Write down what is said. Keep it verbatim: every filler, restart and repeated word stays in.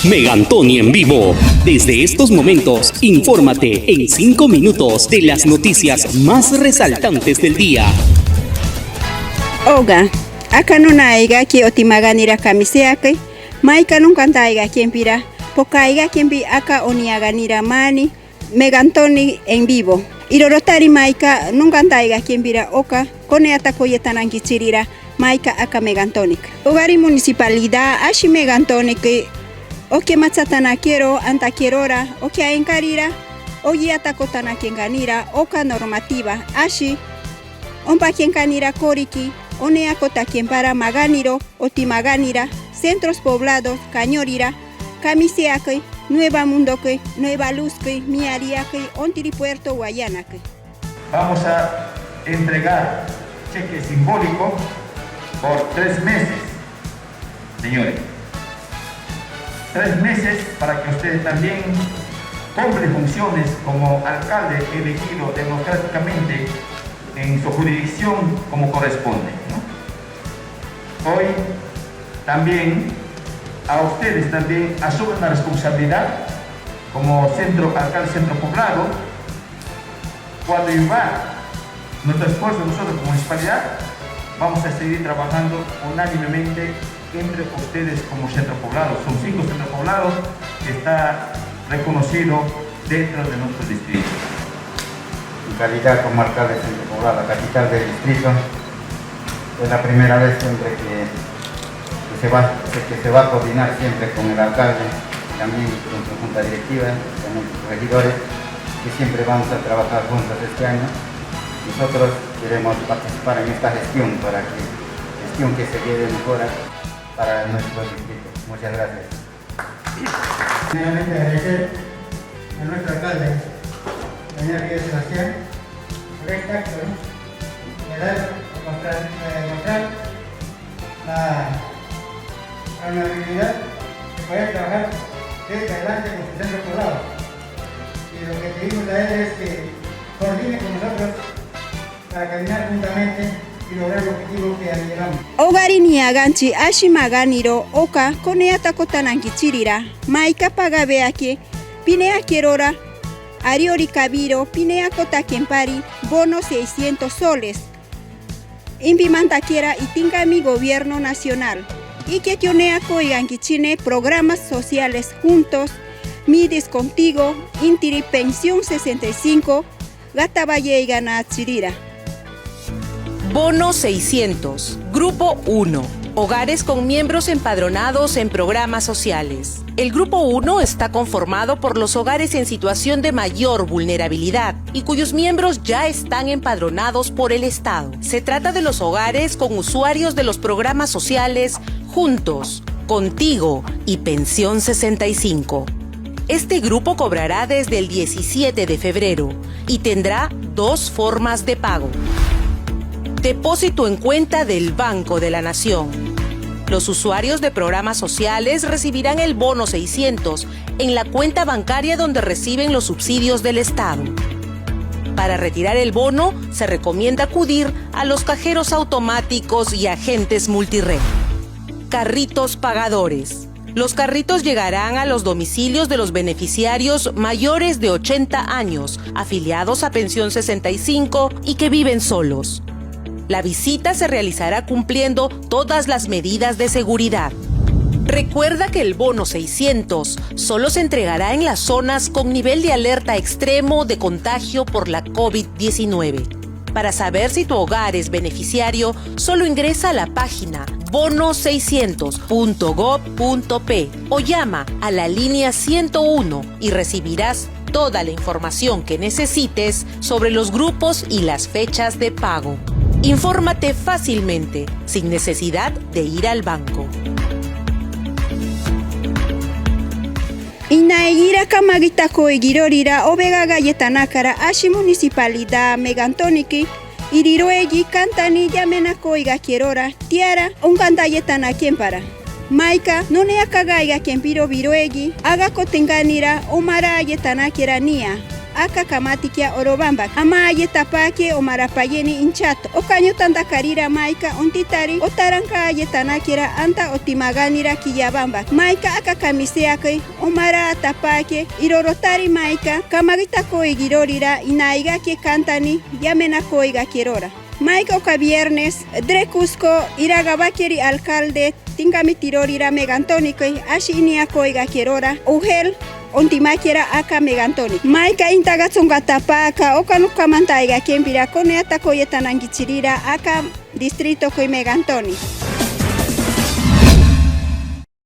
Megantoni en vivo. Desde estos momentos, infórmate en cinco minutos de las noticias más resaltantes del día. Oga, aka nunaiga ki oti maganira kamiseaki, maika nunkantaigakempira, pokaigakempi aka oniaganira mani, Megantoni en vivo. Irorotari maika nunkantaigakempira oka, koneata koyetanankichirira, maika aka Megantonik. Ogarin municipalidad ashi Megantonik, oke matsatanakeroo, antakerora, oke ainkarira, ogiatakotanakenkanira, oka normativa, ashi, ompakenkanira koriki, oneakotakempara maganiro, oti maganira, centros poblados, kañorira, kamiseaki, Nueva Mundoki, Nueva Luzki, Miariaki, ontiri Puerto Guayanaki. Vamos a entregar cheque simbólico por tres meses, señores. Tres meses para que usted también cumple funciones como alcalde elegido democráticamente en su jurisdicción como corresponde, ¿no? Hoy también a ustedes también asumen la responsabilidad como centro, alcalde centro poblado, cuando va nuestro esfuerzo nosotros como municipalidad, vamos a seguir trabajando unánimemente entre ustedes como centro poblado. Son cinco centros poblados que está reconocido dentro de nuestro distrito. En calidad como alcalde de Centro Poblado, la capital del distrito, es la primera vez siempre que, que se va, que se va a coordinar siempre con el alcalde, también con su junta directiva, con los regidores, que siempre vamos a trabajar juntos este año. Nosotros queremos participar en esta gestión para que gestión que se lleve mejor para nuestro distrito. Muchas gracias. Primeramente agradecer a nuestro alcalde, señor Miguel Sebastián, por este acto, ¿no? De dar, mostrar, eh, mostrar la, la amabilidad de poder trabajar cerca adelante con su centro poblado. Y lo que pedimos a él es que coordine con nosotros para caminar juntamente y lograr el objetivo que anhelamos. Ogarin niaganchi ashi maganiro oka koneatakotanankichirira, maika pagabeaki, pineakerora, ariori kabiro, pineakotakempari, bono seiscientos soles. Impi mantakiera itingami gobierno nacional. Iketi oneakoigankichine programas sociales Juntos, Mides Contigo, intiri Pensión sesenta y cinco, gatabayeiganachirira. Bono seiscientos, Grupo uno. Hogares con miembros empadronados en programas sociales. El Grupo uno está conformado por los hogares en situación de mayor vulnerabilidad y cuyos miembros ya están empadronados por el Estado. Se trata de los hogares con usuarios de los programas sociales Juntos, Contigo y Pensión sesenta y cinco. Este grupo cobrará desde el diecisiete de febrero y tendrá dos formas de pago. Depósito en cuenta del Banco de la Nación. Los usuarios de programas sociales recibirán el bono seiscientos en la cuenta bancaria donde reciben los subsidios del Estado. Para retirar el bono, se recomienda acudir a los cajeros automáticos y agentes multirred. Carritos pagadores. Los carritos llegarán a los domicilios de los beneficiarios mayores de ochenta años, afiliados a Pensión sesenta y cinco y que viven solos. La visita se realizará cumpliendo todas las medidas de seguridad. Recuerda que el bono seiscientos solo se entregará en las zonas con nivel de alerta extremo de contagio por la covid diecinueve. Para saber si tu hogar es beneficiario, solo ingresa a la página bono seiscientos punto gov punto pe o llama a la línea ciento uno y recibirás toda la información que necesites sobre los grupos y las fechas de pago. Infórmate fácilmente, sin necesidad de ir al banco. Inaegira kamagitakoi girorira obegagayetanakara ashi municipalidad Megantoniki, iriroegi kantani yamenakoigakerora tiara onkantayetanakempara. Maika noneakagaiga kempiro biroegi agakotenganira omaraayetanakera nia. aka kamatikia orobamba. Ama aye tapakia omara payeni inchato. Oka ñutan dakarira maika untitari otaranka aye tanakera anta otimaganira kiyabamba. Maika aka kamiseaki omara atapakia iroro tari maika kamagita koigirorira inaigakia kantani yamena koigakerora. Maika oka viernes dre Cusco iragabakeri alcalde tinga mitirorira megantoniki asi inia koigakerora uhel ontimakera aka megantoniki. Maika intaga tsunga tapaka oka nukaman taiga kembira kone ata koye tanangichirira aka distrito kui megantoni.